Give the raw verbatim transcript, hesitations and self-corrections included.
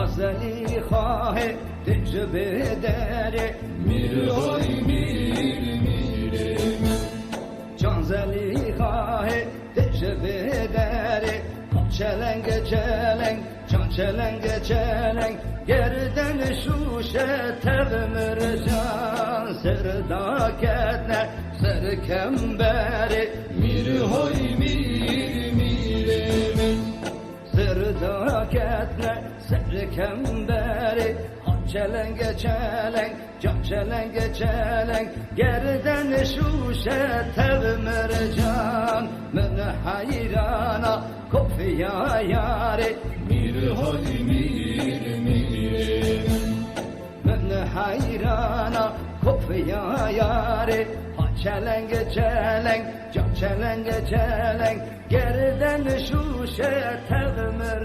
Azelî xahê tê ji bê derê. Mîr hoy mîr, mîrê min. Can zelî xahê tê ji bê derê. Çelenge çeleng, can çelenge çeleng. Gerden şûşe tev mircan. Ser daketne ser kemberê. Mîr hoy mîr, mîrê min. Ser daketne ser kemberê. Çelenge çeleng, can çelenge çeleng. Gerden şûşe tev mircan. Min heyrana kofiya yarê. Mîr hoy mîr, mîrê min. Min heyrana kofiya yarê. Çelenge çeleng, can çelenge çeleng. Gerden şûşe tev mircan.